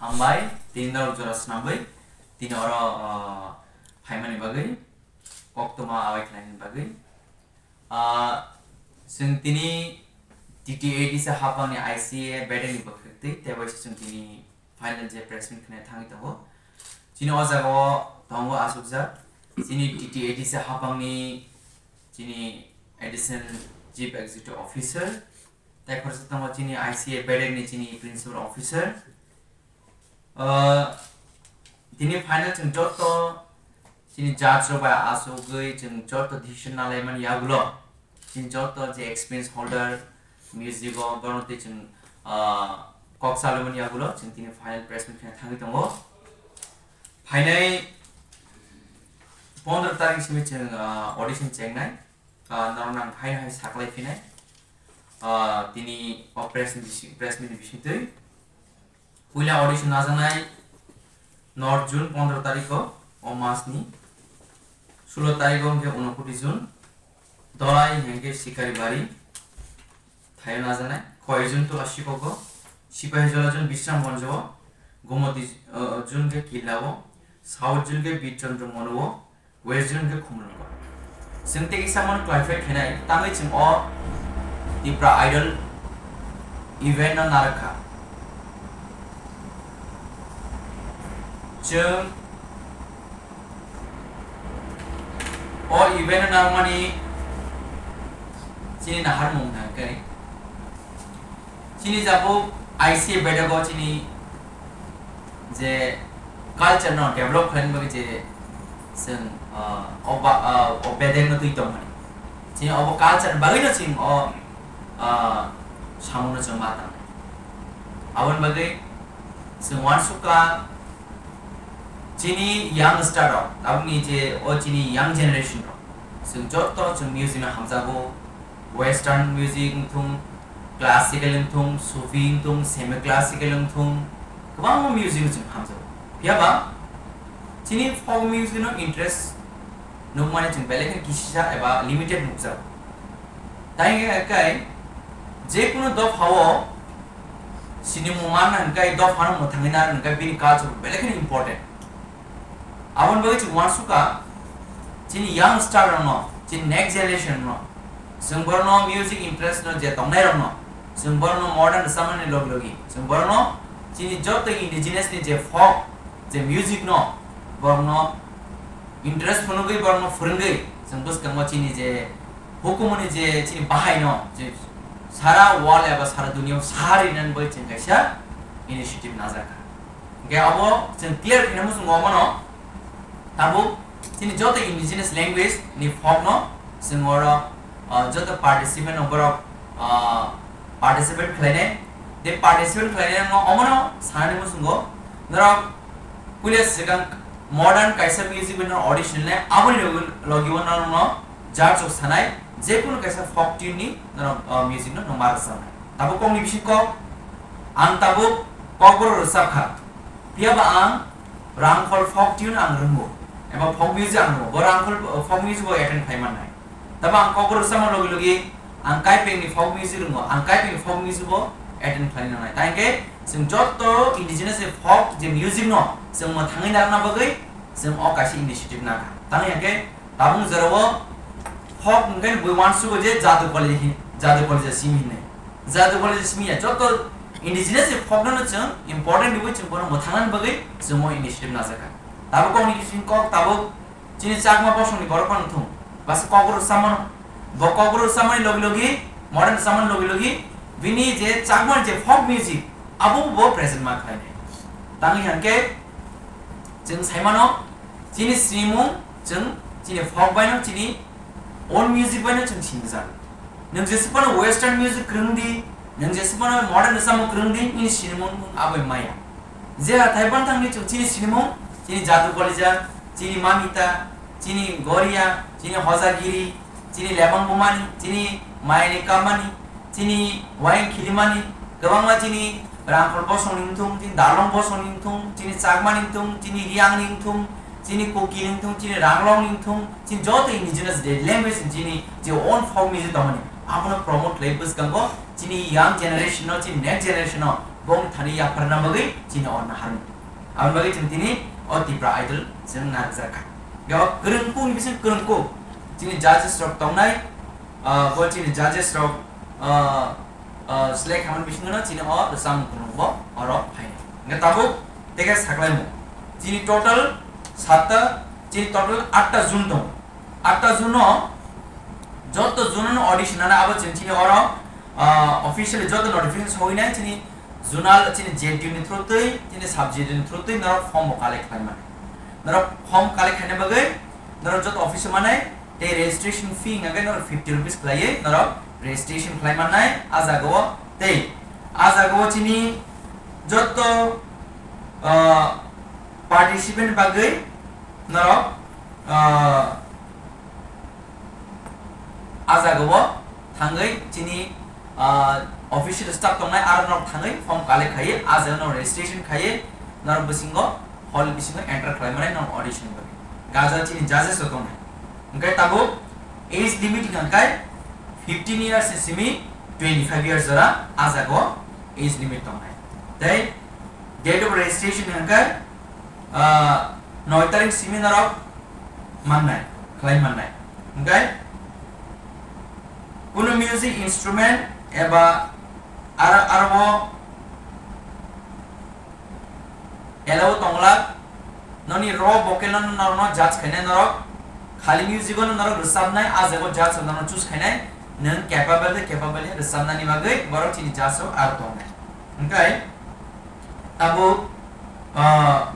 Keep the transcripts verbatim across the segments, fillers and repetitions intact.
Hambai, tini norok jora swnamwi, tini oro, ah, phaimani bagwi, koktwma abai khlainani bagwi. Ah, chwng tini T T A D C hapangni I C A bedekni bwkhak twi, tei bai se chwng tini final je press meet khnai thangwi tongo. Chini o jagao tongo asukjak, chini T T A D C hapangni chini Additional Chief Executive Officer, tei khoroksa tongo chini I C A bedekni chini Principal Officer. Ah, tini final chwng joto chini judge rok bai achugwi chwng joto decision nalaimani yagulo chini joto je experience holder music o borok tei chwng, ah, kok salaimani yagulo chwng tini final press meet khe thangwi tongo. Phainai pondro tarik simi chwng, ah, audition chengnai. Ah, norok nang hai hai saklai phinai. Ah, tini o press ni bisi-, press meet ni bisingtwi. Puila audition najaknai nor June pondro tarikh o, o mas ni sulo tarikh o hwnkhe Unakoti June, Dolai hwnkhe Sikaribari thaio najaknai, Khoi June Tulasikogo, Sipahijola June Bisramganj o, Gomoti, uh, June khe Killa o, South June khe Birchandra Mono o, West June khe Khumulwngo. Chwng tei kisa mano clarify khainai, tangwi chwng o Tipra Idol event no narwkha. Chwng o event no narwkmani chini naharmung hwnkhe chini jabuk I C A bedego chini je culture no develop khlaina bagwi je chwng, ah, o ba-, ah, o bedek no twi tongmani. Chini obo culture ni bagwi no chwng o, ah, samung no chwng ma tangnai. Aboni bagwi chwng uansukha chini young star rok, tabukni je o chini young generation rok, chwng joto chwng music no hamjago, western music wngthung, classical wngthung, sufi wngthung, semi classical wngthung, kwbangma music no chwng hamjago. Phiyaba chini folk music no interest nukmani chwng belai kheno kisisa eba limited nukjago. Tai hwnkhe kai jekunu dophao sinimung manna hwnkhe dophano mwthangwi narwk hwnkhe bini culture belai kheno important. Aboni bagwi chwng uansukha chini young star rokno, chini next generation rokno, chwng borokno music interest no je tongnai rokno, chwng borokno modern rwchapmani logi logi chwng borokno chini joto indigenous ni je folk, je music no borokno interest phunugwi borokno phwrwngwi chwng bwskango chini je hukumuni je chini bahaino je sara world eba sara duniao sarinani bagwi chwng kaisa initiative najakha. Hwnkhe abo chwng clear khaina muchungo omono tabuk chini joto indigenous language ni folk no chwng oro, ah, joto participant no borok, ah, participate khlainai. Tei participate khlainai no omono sanani muchungo norok puila swkang modern kaisa music band no audition le aboni logi o norokno judge rok sanai jekunu kaisa folk tune ni norok, ah, music no nung ma rwchapnai. Tabuk kokni bising kok ang tabuk kokborok rwchapkha. Phiyaba ang Rangkhol folk tune ang rwngo, eba folk music ang rwngo, bo Rangkhol, uh, folk music bo attend khai mannai. Tabo ang kokborok rwchapma logi logi ang Kaipengni folk music rwngo, ang Kaipengni folk music bo attend khlai nangnai. Tai hwnkhe chwng joto indigenous je folk je music no chwng mwthangwi narwkna bagwi chwng o kaisa initiative nakha. Tamo hwnkhe tabuk jorao folk hwnkhe bui uansugo je Jadu College hi-, Jadu College simi hinwi. Jadu College simi ya, joto indigenous ni folk no chwng important riwi chwng bono mwthangnani bagwi chwng o initiative najakha. Tabuk kok ni bising kok tabuk chini Chakma bosong ni borok phano thung, basa kokborok rwchapmano, bo kokborok rwchapmani logi logi, modern rwchapmani logi logi, bini je Chakma ni je folk music abo bo present ma khlainai. Tangwi hwnkhe chwng saimano, chini sinimung chwng chini folk bai no, chini own music bai no chwng sinijago. Nwng jesa phano western music kwrwng di, nwng jesa phano modern rwchapmung kwrwng di, nini sinimung nwng aboni maya. Je hathai banthang ni chwng chini sinimung, chini Jadu Kalija, chini Mamita, chini Goria, chini Hojagiri, chini Lebang Bumani, chini Mayani Kamani, chini Wayang Khilimani, kwbangma chini Rangkhol bosong ni wngthung, chini Dalong bosong ni wngthung, chini Chakma ni wngthung, chini Riang ni wngthung, chini Kuki ni wngthung, chini Ranglong ni wngthung, chini joto indigenous de-, language ni chini je own folk music tongmani, abono promote khlai bwskango chini young generation no, chini next generation no bong thani yapharna bagwi chini o naharmung. Aboni bagwi chwng tini o Tipra Idol chwng narwkjakha. Yo kwrwngkukni bising kwrwngkuk chini judges rok tongnai, ah, bo chini judges rok, ah, ah, select khamani bisingo chini o rwchapmung kwrwngbo oro phainai. Hwnkhe tabuk tei khe saklaimung. Chini total satta, chini total atta zone tongo. Atta zone no, joto zone no audition ano abo chini, chini oro, ah, officially joto notification sogwi nai chini zonal, chini J D U ni through twi, chini sub J D U ni through twi norok form bo collect khlai mani. Norok form collect khaina bagwi norok joto office o manai tei registration fee hwnka khe norok fifty rupees khlaiwi norok registration khlai mannai. A jaga o tei a jaga o chini joto, ah, participant bagwi norok, ah, a jaga o thangwi chini, ah, official staff tongnai aro norok thangwi form collect khaiwi a jaga norok registration khaiwi norok bisingo hall bisingo enter khlai mani norok audition bagwi. Gaja chini judges rok tongnai. Hwnkhe tabuk age limit hwnkhe fifteen years ni simi twenty five years jora a jaga o age limit tongnai. Tei date of registration hwnkhe, ah, noi tarik simi norok mannai, khlai mannai. Hwnkhe kunu music instrument eba aro, aro allow tonglak, noni raw vocal no norokno judge khainai norok, khali music no norok rwchapnai, a jaga o judge norokno choose khainai, nwng capable de capable de rwchapnani bagwi borok chini judge rok aro tongnai. Hwnkhe tabuk, ah,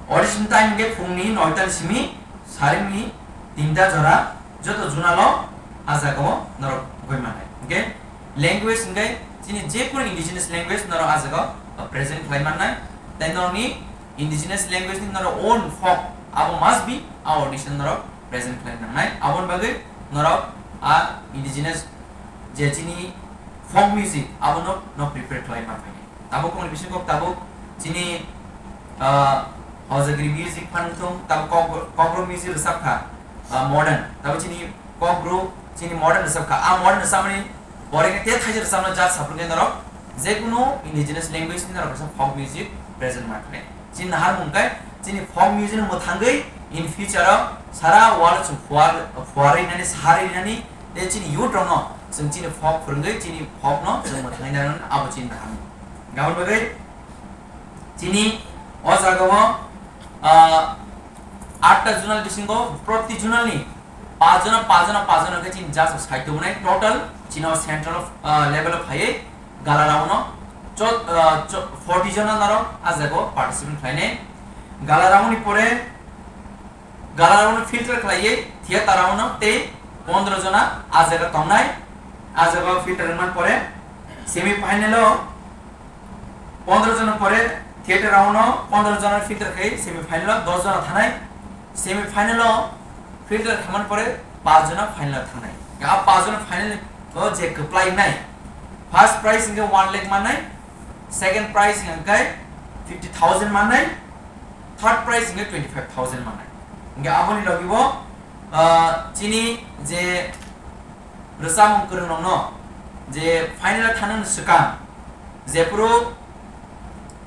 audition time hwnkhe phungni noita ni simi saringni tinta jora joto zonal o a jaga o norok goi mannai. Hwnkhe language hwnkhe chini je kunu indigenous language norok a jaga o present khlai mannai. Tei norokni indigenous language ni norok own folk abo must be a audition norok present khlai nangnai. Aboni bagwi norok a indigenous je chini folk music abono no prepare khlai man phainai. Tabuk kongni bisingo tabuk chini, ah, hojagri music phan thung, tabuk kok-, kokborok music rwchap kha, ah, modern. Tabuk chini kokborok chini modern rwchap kha. A modern rwchapmani pore khe tei thaisa rwchapna jat saphuru khe norok je kunu indigenous language ni norok kaisa folk music present ma khlai. Chini naharmung khe chini folk music no mwthangwi in future o sara world o chwng phuar-, phuarwi nani, sarwi nani, tei chini youth rok no chwng chini folk phwrwngwi chini folk no chwng mwthangwi nani abo chini naharmung. Aboni bagwi chini o jaga o, ah, atta zonal bisingo proti zonal ni pach jona, pach jona, pach jona khe chini judge rok sai tubunai total chini o central, ah, level o phaiwi gala round o cho-, ah, cho-, forty jona norok a jaga o participant khlainai. Gala round ni pore gala round no filter khlaiwi theater round no tei pondro jona a jaga tongnai. A jaga o filter wngmani pore semi final o pondro jona pore theater round no pondro jona filter khai semi final o dos jona thanai. Semi final o filter khamani pore pach jona final o thangnai. A pach jona final o je kwplai nai, first prize hwnkhe one lakh mannai, second prize hwnkhe fifty thousand mannai, third prize hwnkhe twenty five thousand mannai. Hwnkhe aboni logi bo, ah, chini je rwchapmung kwrwng rokno je final o thangnani swkang jephuru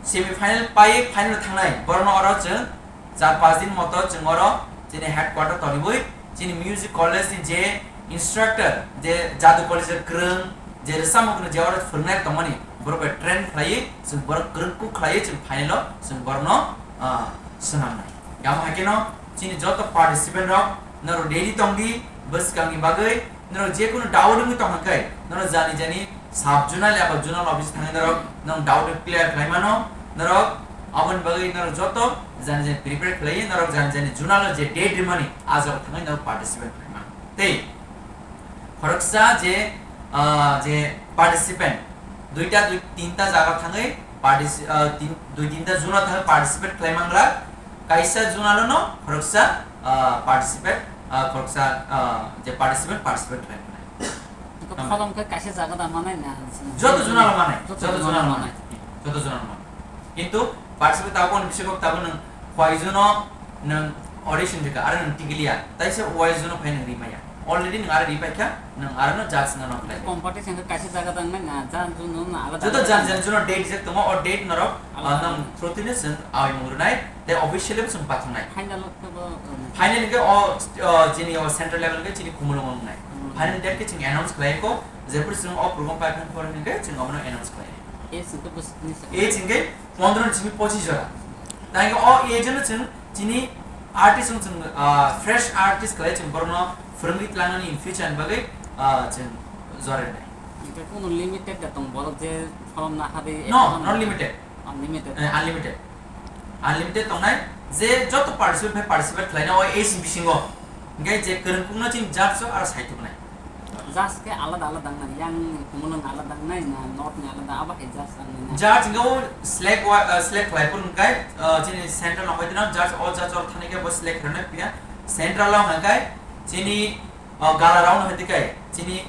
semi final pai final o thangnai, borokno oro chwng char panch din moto chwng oro chini headquarter toniwi chini music college ni je instructor, je jadu college o kwrwng, je rwchapmung kwrwng je oro phwrwngnai tongmani, borok bai train khlaiwi chwng borok kwrwng kuk khlaiwi chwng final o chwng borokno, ah, swnamnai. Amo hai kheno chini joto participant rok norok ready tongdi bwskangni bagwi. Norok je kunu doubt wngwi tong khe, norok jani jani sub zonal eba zonal office thangwi norok nong doubt clear khlai mano. Norok aboni bagwi norok joto jani jani prepare khlai, norok jani jani zonal o je date rimani, a jaga thangwi norok participate khlai mano. Tei khoroksa je, ah, je participant, duita dui tinta jaga thangwi partici-, ah, tin-, dui tinta zone o thangwi participate khlai mangra. Kaisa zone o no khoroksa, ah, participate, ah, khoroksa, ah, je participant, participate khlai manai. Tamo. Kholom khe kaisa jaga da manai na? Joto zone o manai, joto zone o manai. Joto zone o manai. Kintu participate tabuk ni bisingo tabuk nwng khoi zone o nwng audition rikha, aro nwng tikiliya, taisa wai zone o phai nwng rimaya. Already nwng aro ri paikha, nwng aro no judge no nok lai. Competition khe kaisa jaga tang nai na, jan jun no na alada Joto alada jan tang. Jan jun no date rijak tongo, o date norok, Alada ah, nang alada. Through twi no chwng awi mung rwnai, tei officially bo chwng pathung nai. Final o khe bo, um, Final khe o, o, chini o central level khe chini Khumulwngo wngnai. Hmm. Final date khe chwng announce khlai kho, jepor chwng o program pai phang phor hwnkhe chwng obono announce khlai. Age hwnkhe bwswkni sa. Age hwnkhe pondro ni simi pochis jora. Tangkhe o age no chwng chini artist wng chwng, ah, fresh artist khlai chwng borokno phwrwngwi tlangnani in future ni bagwi, ah, chwng jora rwnai. Hwnkhe kunu limited da tong borok je pholomna hadi No, ekdom not limited. Unlimited. Eh, unlimited. Unlimited tongnai, je joto participate bai participate khlaina o age ni bisingo. Hwnkhe je kwrwngkukno chini judge o aro saithuknai. Judge khe alada alada wngnai, yang ni Khumulwng alada wngnai na north ni alada, abo hai judge wngnai na? Judge hwnkhe o select wa-, uh, select khlai phuru hwnkhe, uh, chini central no hoiteno judge, o judge o thani khe bo select rwnai phiya. Central o hwnkhe chini, uh, gala round hwnkhe chini,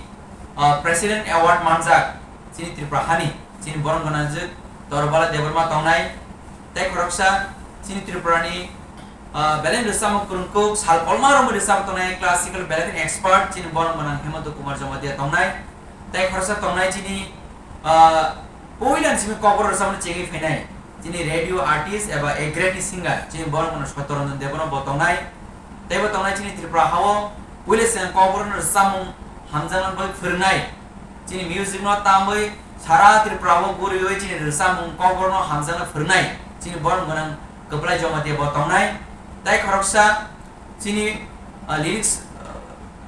uh, President Award manjak chini Tripura hani, chini borom gwnangjwk Torobala Debbarma tongnai, tei khoroksa chini Tripura ni, ah, belai rwchapmung kwrwngkuk, sal kolma romwi rwchapmung tongnai, classical belai kheno expert, chini borom gwnang Hemanta Kumar Jamatia tongnai, tei khoroksa tongnai chini, ah, puila ni simi kokborok rwchapmung chengwi phainai, chini radio artist eba a great singer, chini borom gwnang Satyaranjan Debbarma bo tongnai, tei bo tongnai chini Tripura hao puila chwng kokborok no rwchapmung hamjakna bagwi phwrwngnai. Chini music no tamwi sara Tripura o guriwi chini rwchapmung kokborok no hamjakna phwrwngnai chini borom gwnang Kwplai Jamatia bo tongnai. Tei khoroksa chini, ah, lyrics, ah,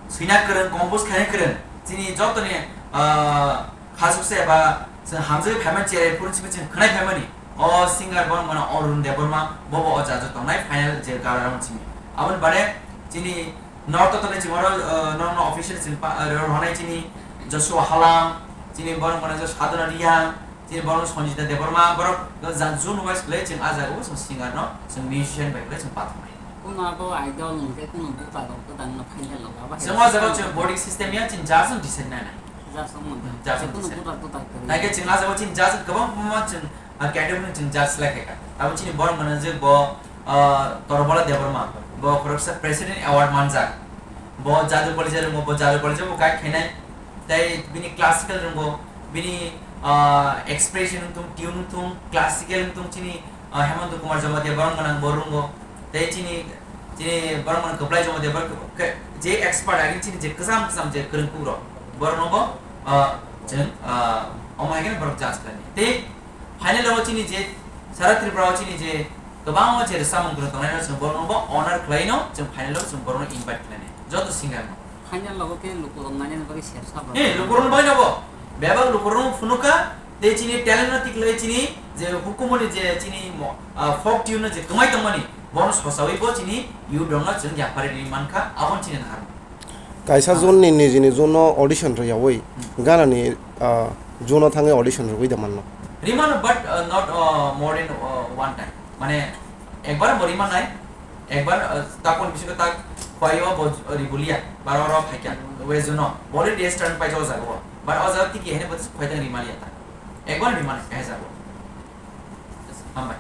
swina kwrwng, compose khaina kwrwng, chini jotoni, ah, khasuksa eba chwng hamjagwi phaimani cherai phuru chini chwng khwnai phaimani o singer borom gwnang Arun Debbarma bobo o judge o tongnai final je gala round simi. Aboni baade chini North o tongnai chwng oro, uh, norok no official chwng pa, uh, rohornai chini Joshua Halam, chini borok mane Sadhana Riyang, chini borok Sanjita Debbarma, borok no jan June wise khlai chwng ah jaga o chwng singer no, chwng musician bai khlai chwng pathornai. Kuno abo idol hwnkhe kuno buta rok kwdang no final logo, abo hai Chwng o jaga o chwng voting system ya chini judge no decide nai nai. Judge no mwnta. Judge no Kuno decide. Buta buta kwrwi. Naikhe chwng ah jaga o chini judge kwbang kwbangma chwng, uh, category ni chwng judge select khaikha. Abo chini borok mane je bo, ah, Torobala Debbarma, bo khoroksa President Award manjak. Bo jadu polija rwngo, bo jadu polija bo guide khainai. Tei bini classical rwngo, bini, ah, expression wngthung, tune wngthung, classical wngthung chini, ah, Hemanta Kumar Jamatia borom gwnang bo rwngo. Tei chini, chini borom gwnang Kwplai Jamatia borok khe je expert agini chini je kwcham kwcham je kwrwngkuk rok. Borokno bo, ah, chwng, ah, omo hai kheno borok judge khlainai. Tei Final o chini je sara Tripura o chini je kwbangma je rwchapmung kwrwng tongnai no chwng borokno bo honor khlai no chwng final o chwng borokno invite khlai nai joto singer no. Final logo khe lukurok nainani bagwi sersa ba. Eh, lukurok no bai no bo. Bebak lukurok no phunukha tei chini talent no tikhlai chini je hukumu ni je chini mo-, ah, folk tune no je kwmai tongmani bono sosawi bo chini youth rok no chwng yapharwi rwi mankha aboni chini nahar. Kaisa zone ni nijini zone no audition rwyawi Hmm. Ganani, ah, zone o thangwi audition rwgwi da manno. Rimano, but, uh, not, uh, more than, uh, one time. Mane, ekbar bo rimanai, ekbar, uh, takon bisingo tak khwlai o bo ribulia, bar oro phaikha, West zone o. Bole restaurant paijak o jaga o. Bar o jaga tiki hene bo khwlai tang rimalia ta. Ekbar rimanai, kaisa bo. Hambai.